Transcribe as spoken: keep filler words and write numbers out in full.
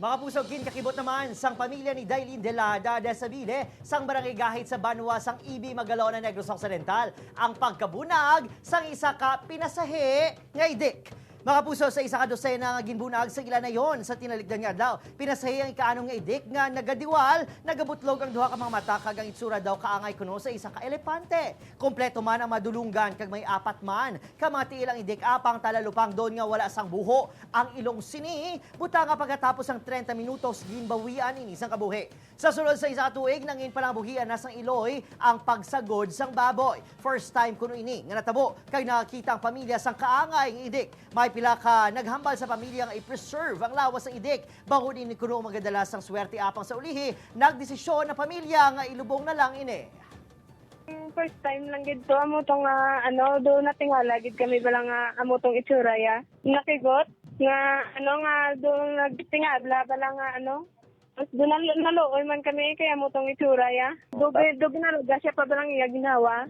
Mga puso, ginkakibot naman sang pamilya ni Dailin Delada de Sabile sang Barangay Gahit sa Banwa sang Ibi, Magalona, Negros Occidental ang pagkabunag sang isa ka pinasahi nga idik. Mga puso, sa isa ka dosena nga ginbunag sa ila nayon sa tinalikdan nga adlaw, pinasahi ang ikaanom nga idik nga nagadiwal, nagabutlog ang duha ka mga mata kag ang itsura daw kaangay kuno sa isa ka elepante. Kompleto man ang madulunggan kag may apat man ka mga tiil ang idik, apang talalupangdon nga wala sang buho ang ilong sini. Butanga pagkatapos sang treinta minutos, ginbawian ini sang kabuhi. Sa sulod sa isa ka tuig, nangin palangabuhian na sang iloy ang pagsagod sang baboy. First time kuno ini nga natabo, kay nakakita ang pamilya sang kaangay nga idik. May pila ka naghambal sa pamilya nga i-preserve ang lawas sang idik, bangod ini kuno magadala sang swerte, apang sa ulihi, nagdesisyon ang pamilya nga ilubong na lang ini. First time lang gid to, amo to nga, ano, do natingala gid kami bala nga amo tong itsura ya. Nakibot nga, ano, nga do nagtingala bala nga, ano, mas do nal- naluoy man kami kay amo tong itsura ya. Do, do ginaluga siya pa bala nga iya ginawa.